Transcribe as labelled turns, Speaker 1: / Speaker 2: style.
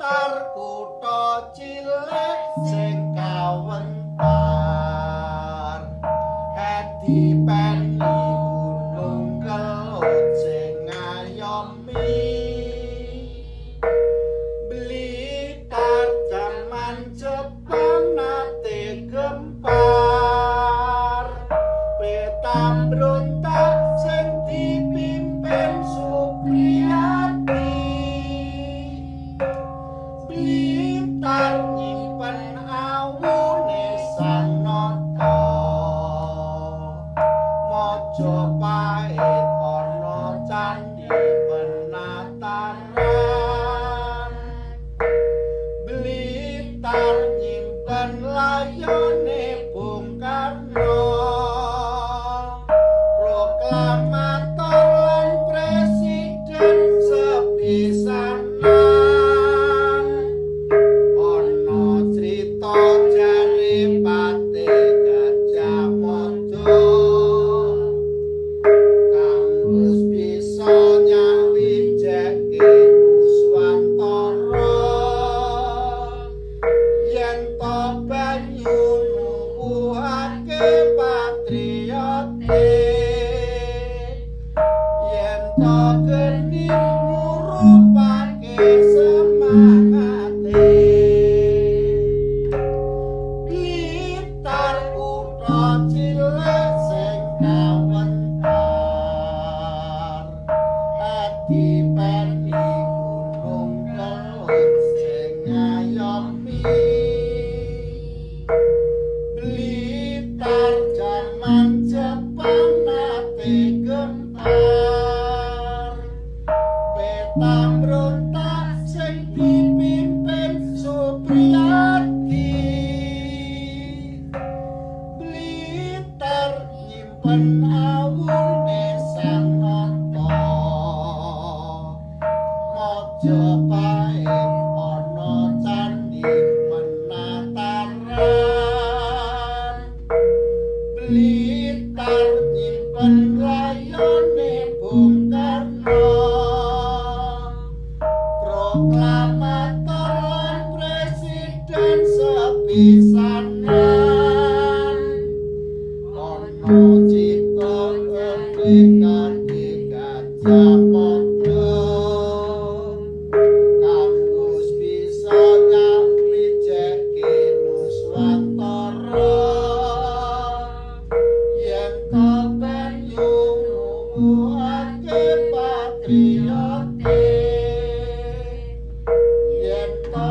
Speaker 1: Blitar kutha cilik sing kawentar, Edi Peni Gunung Kelut sing ngayomi. Blitar jaman Jepang nate gempar, peta brontak sing dipimpin Supriyadi. Blitar nyimpen awune Sang Nata, Majapahit ana candhi Penataran. Blitar nyimpen layone Bung Karno, proklamator lan presiden sepisanan. Ana crita jare Patih Gajah Mada kang wis bisa nyawijeke Nuswantara. Yen to banyu nuwuhake patriote, yen to geni ngurupake semangate. Blitar kutha cilik sing kawentar, Edi Peni Gunung Kelut sing ngayomi. Blitar jaman Jepang nate gempar, peta brontak sing dipimpin Supriyadi. Blitar nyimpen awune Sang Nata, Majapahit ana candhi Penataran. Blitar nyimpen layone Bung Karno, proklamator lan presiden sepisanan. Ana cita kepekane Gajah Mada kang wis bisa nyawijeke Nuswantara. Yen to banyu nuwuhake patriote, yen to